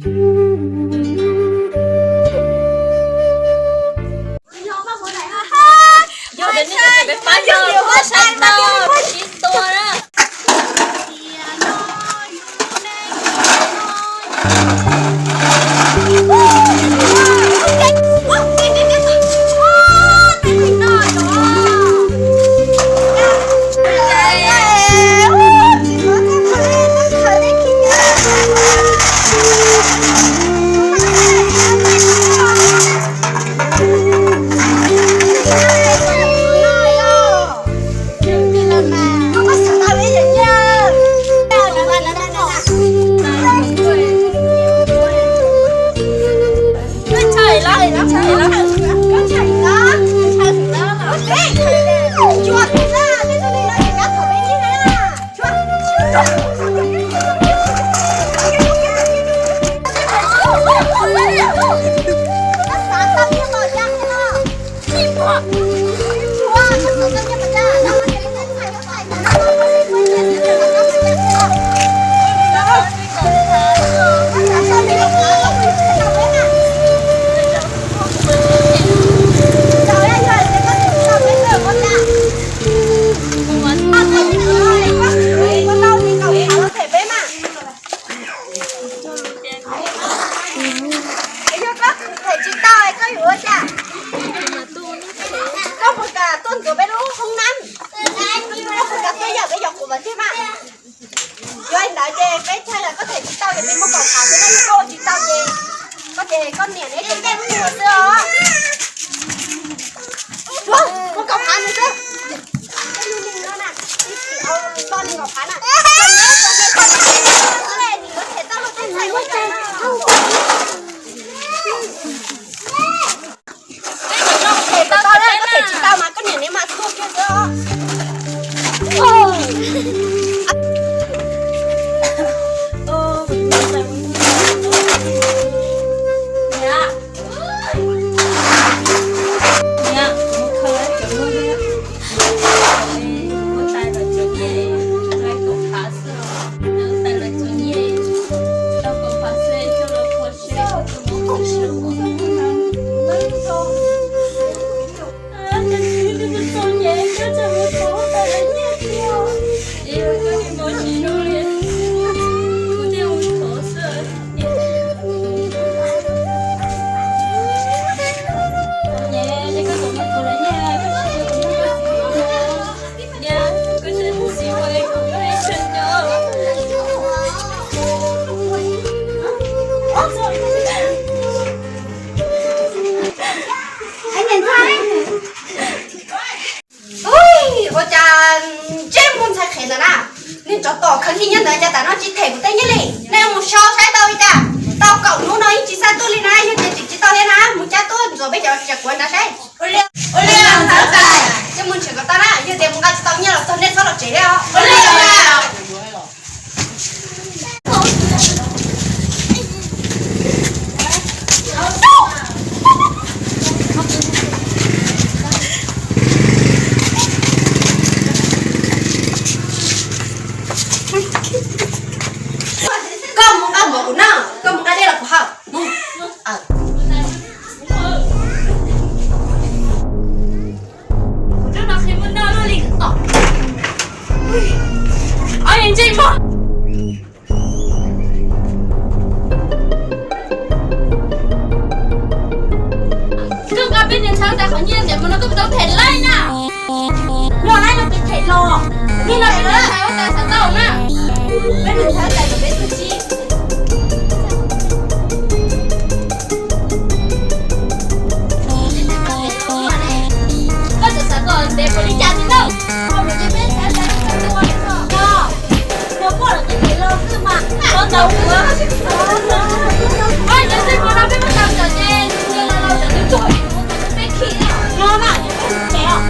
Yog tias nej pab yog pab saib tau tsis tua na. Yog koj them tsis tau koj yuav ua cas? Koj puas kam tuaj ntxuav peb lub hoob nab? Koj puas kam tuaj yam peb cov quav vas thiab mas? Yog li ntawd ces peb thaij los koj them tsis tau ces peb muab kaum phav xwb na, yog koj ua tsis tau ces koj ces koj niam neb ces neb mus xwb os. Muab kaum phav nws xwb. Koj yug nws no na, ib txhis tau nws kaum phav na. Koj them tsis tau mas koj niam neb mas tuag kiag xwb os. Ua cas ntsej muag ntxhais qhev ntawd na, nws tsov tom khaws nyiaj ntawd cas tam no tsis them kuv tej nyiaj li. Nej mus sau saib tau li cas, tau kaum hnub no yeej tsis xa tuaj li na, yog tias tseem tsis tau thiab na mus cab tuaj ntxuav peb cov quav nrad saib. Ua li ntxhais, nej mus nrhiav kom tau na, yog tias mus nqa tsis tau nyiaj los txog nej txhob los tsev thiab os. Koj mus nqa mov kuv noj, koj mus nqa dej los kuv haus. Koj nqa peb niag ntxhais huab tais qhov nyiaj ntawm mus no koj puas tau them laij na? Los laij no peb them los. Hnub no peb niag ntxhais huab tais xav tau na. Peb niag ntxhais huab tais kom peb tuag tsis. Koj tseem xav kom ntev npaum li cas thiab na? Yog, yog koj los twb them los xwb mas. Los ntawm kuv. Oj, cov ntsej muag no peb muab tau cov ces, ces los los cov twb tuag, peb khi no na, peb tsev os.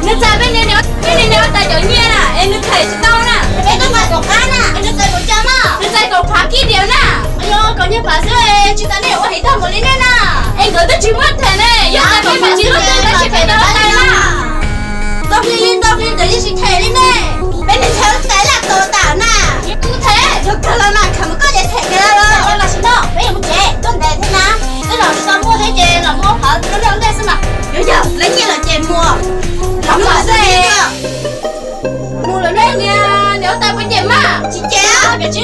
Nws txais peb niag, peb niag niam huab tais cov nyiaj na es nws them tsis tau na. Peb tau nqa tom qab na, nws txais kaum caj na, nws txais kaum phav kiag tiag na. Yog kaum nyiaj phav xwb tsis tas nej ua heev tag npaum li nej na. Es nkawd twb tsis muaj them ne, yog txais kaum phav tsis muaj them tab sis pem tau huab tais na.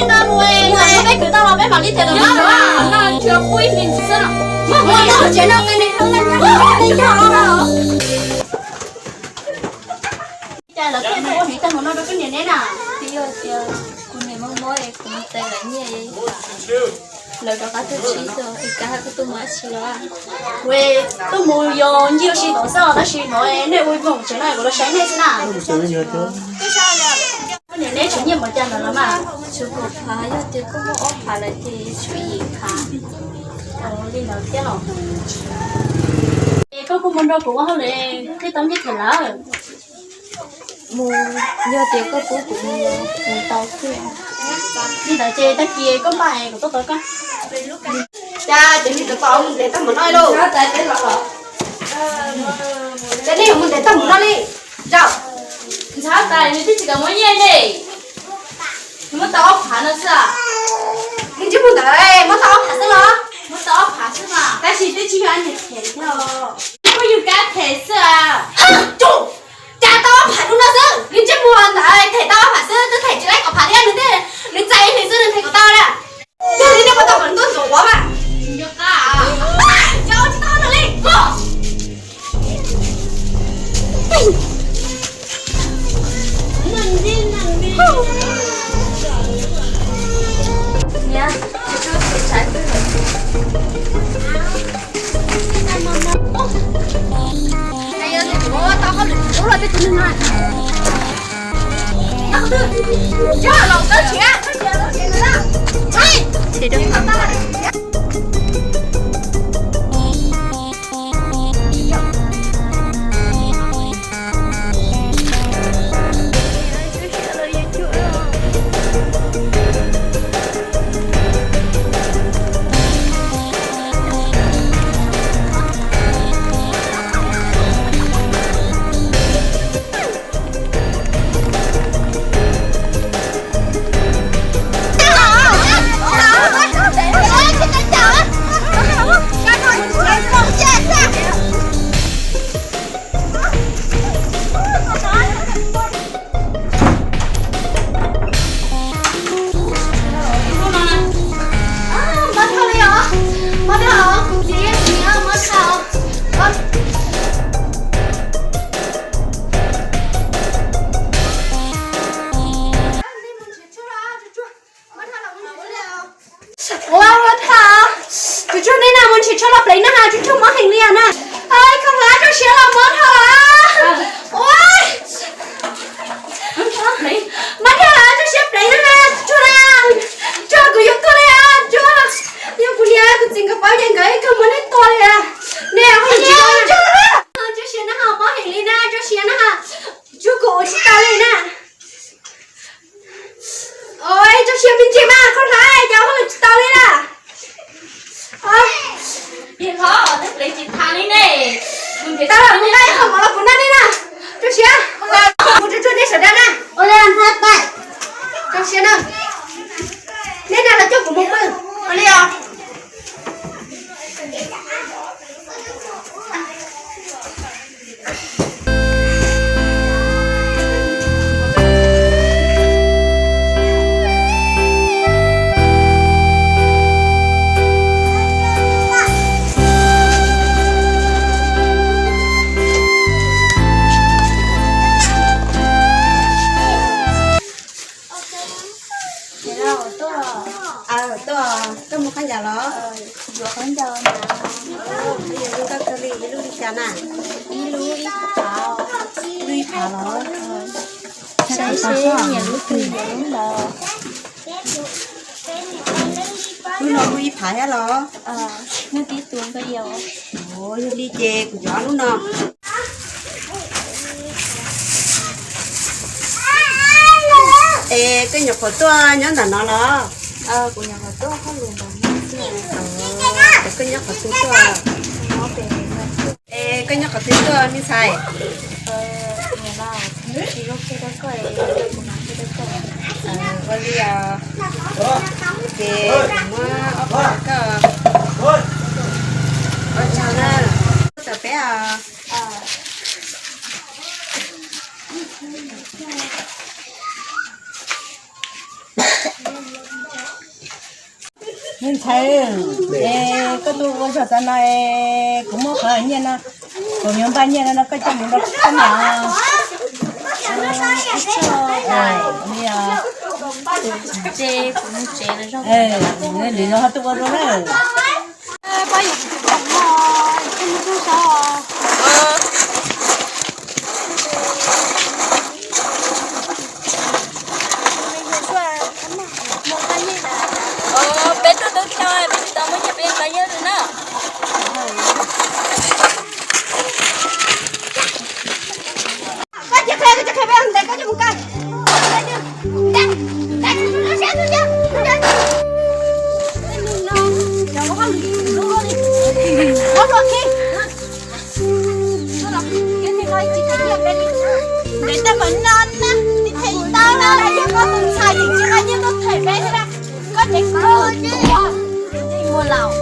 Peb kwv tau los peb mam li them rau pab. Cas lawv thiaj tuaj ua heev tag mus no rau koj niam neb na? Twb yog tias kuv niam mob mob es kuv mus tais lawv nyiaj, lawv rov qab tuaj tshib tuaj es koj tuaj mus dab tsi los? Kuv tuaj mus yos ncig ua si tom xwb os, tab sis no nej ua ib pliag tsev no kuv los saib nej xwb na. Koj niam neb tshuav nyiaj npaum cas ntawd los mas? Tshuav kaum phav, yog tias koj muaj ob phav lawm ces tshuav yim phav. Li ntawd thiab los? Es koj kuj mus nrog kuv ua hauj lwm qhib tau nyiaj them lawm. Mus, yog tias koj pub kuv mus los mus tau xwb. Li ntawd ces tag kis koj npaj es kuv tuaj tos koj. Cas cov niag tod tod mus ntev tag mus no li lauj? Cas nej yuav mus ntev tag mus no li? Zaum, ntxhab tais nws twb tsis kam muab nyiaj ne. Nws muab tau ob phav no xwb. Nws ntsej muag ntawd muab tau ob phav xwb los? Muab tau ob phav xwb mas, tab sis twb tsis yog niag them thiab os. Muab yus kab them xwb. Cas tau ob phav tus no xwb, nws ntsej muag ntawd them tau ob phav xwb, twb them tsis laib kaum phav thiab, nws thiaj, nws txais nws xwb nws them kom tau na. Yog li nej puas tau kom nws tuaj ntxuav quav mas? Yog tsis tau no li. Ua, ua thaum, tus tsuag nej na mus nrhiav tshuaj los plev na has, tsuag tsuag mob heev li na. Koj hlab tso siab los mob dhau lawm. Ua, mob dhau lawm, tso siab plev na has, tsuag na. Tsuag kuv yuav tuag li os, tsuag. Yog kuv niam kuv txiv nkawd paub ces nkawd ib kawg muab nej tua li os. Nej ua tsis tau, tso siab na has, mob heev li na, tso siab na has. Tsuag kuv ua tsis tau li na. Ua, tso siab me ntsis mas, koj hlab cas ua hauj lwm tsis tau li na. Tau lawm, mus nqa ib qho mov los kuv noj nej na. Tso siab, mus tsuag tsuag nej sawv daws na. Tso siab na. Neb na los coj kuv mus pw. Ua li os. Tuaj, koj mus khaub ncaws los? Yuav khaub ncaws na. Koj yuav zoo nkauj kawg li, ib lub li cas na? Ib lub ib phav. Ib lub ib phav los? Saib seb nyiam lub twg yuav lub ntawd. Lub no lub ib phav thiab los? Lub tib tug ko yog. Yog li ces kuv yuav ob lub no. Es koj nyuam qhuav tuaj nyob ntawm no los? Kuv nyuam qhuav tuaj hauj lwm ntawm no xwb. Es koj nyob qhov twg tuaj? Es koj nyob qhov twg tuaj me ntxhais? Ua li os, ces kuv muab ob phav rau koj. Ua tsaug na. Tuaj tau peb os. Txhawv, es koj tuaj ua zog tas no es kuv muab qhov nyiaj no, kuv yuav npaj nyiaj no no koj coj mus rau koj niam. Lwm zaus ho tuaj ua dua na. Peb tuaj ntau tshaj peb tsis tau muab nyiaj peb nqa nyiaj li na. Koj tsis qhia, koj tsis qhia peb ntes koj coj mus kaw. Ntes, ntes, ntes tej mas no na, tib them tau na, yog koj tus ntxhais yeej tsis nqa nyiaj tuaj them peb thiab na. Koj tseem kawg ua laus.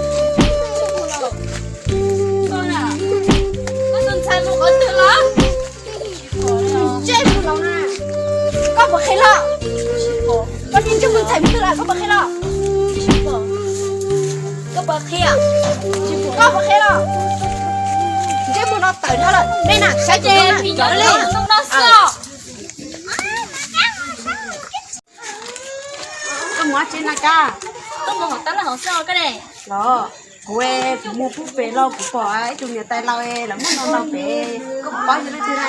Koj tus ntxhais mus qhov twg los? Ntsej muag laus na. Koj puas qhia los? Koj tsis ntsej muag ntxhais mus twg lawm, koj puas qhia los? Koj puas qhia? Koj puas qhia los? Ntsej muag no tawm dhau lawm, nej na, saib ces na. Koj mus dab tsi na Kab? Tuaj mus hauv tab laj hauv xwb os koj ne. Los, kuv, kuv mus pub pem los kuv pom ib tug niam tais laus lawv muab ntau ntau pem, koj puas paub yog leej twg na?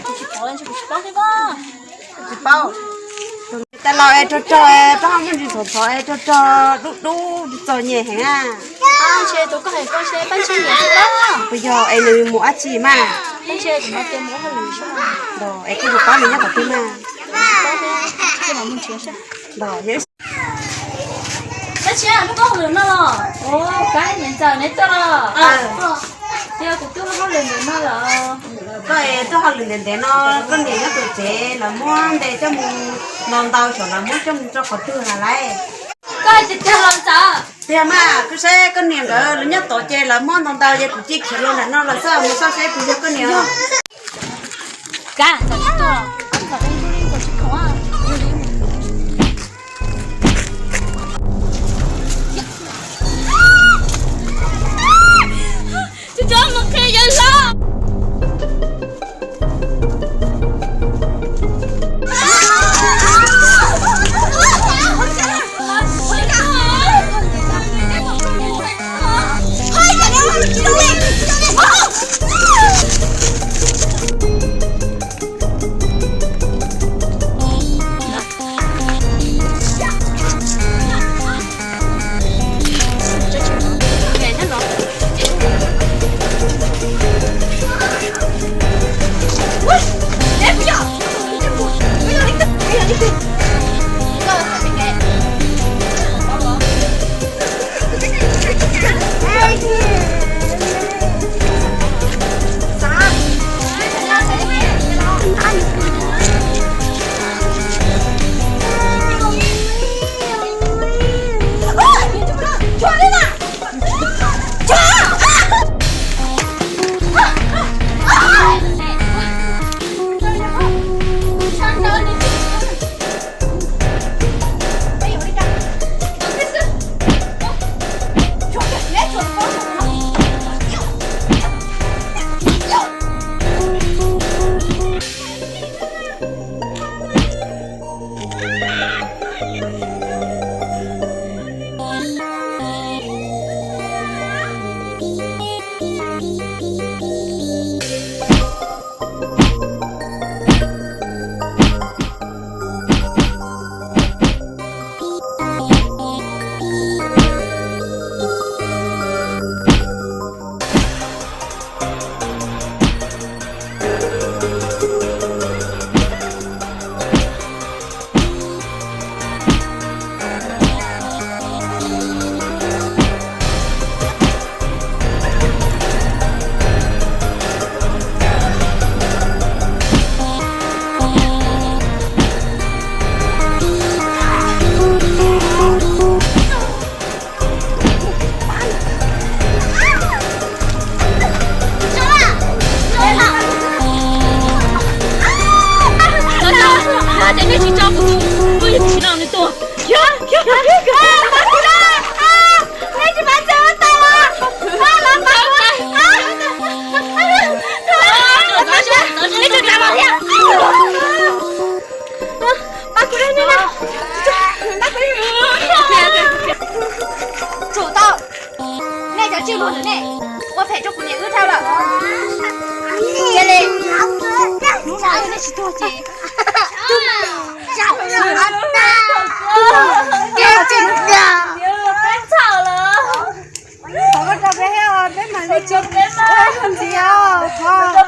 Kuv tsis paub, kuv tsis paub thiab pob. Tsis paub. Tus niam tais laus es rog rog, rab ho muaj ntsis ntxhov ntxhov es rog rog dub dub txom nyem heev na. Ntshe tus koj hais ko ntshe Paj Ntsheb niam thiab pob. Puas yog es nws mus dab tsi mas? Ntshe kuv mas tias mus ua hauj lwm xwb. Es koj puas paub nws nyob qhov twg mas? Ntshe mas mus nrhiav saib. Dab tsi, koj tuaj hauj lwm no los? Kab niam ntxawm neb tuaj los? Tias kuv tuaj hauj lwm ntawm no los? Koj es tuaj hauj lwm ntev ntev no, koj niam nyob tom tsev lawv muab ntes coj mus ntau ntau xyov lawv muab coj mus rau qhov twg lawm lauj? Koj hais tiag tiag los ntxawm? Tiag mas, koj saib koj niam nkawd lawv nyob tod ces lawv muab ntau ntau ces kuv cia khiav los nram no los xwb, mus xauj seb puas yog koj niam. Kab, ntxawm tsis tuaj, ntxawm tsis khoom. Tus cov mus qhia yawg hlob. Ces nej tsis tso kuv tus, kuv yog tsis no nws tuaj. Pab kuv, pab kuv. Tsum tau, nej cov ntsej muag ntawm nej ua phem rau kuv niam wb dhau lawm. Cia li, hnub no yog nej tsis tuag ces Thov koj rau peb, peb mam li ua ntxiv os, thov. Thov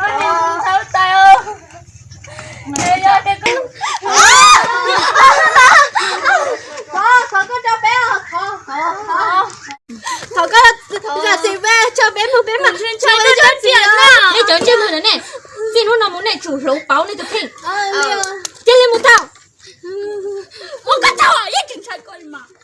koj rau peb os, thov, thov, thov. Thov koj zam txim peb, tso peb mus peb mam, peb cov ntsej muag ntawm nej, txij hnub no mus nej tsum hloov pauv nej tus kheej. Cia li mus tau. Ua koj tsaug, yeej tsis ntshai koj li mas.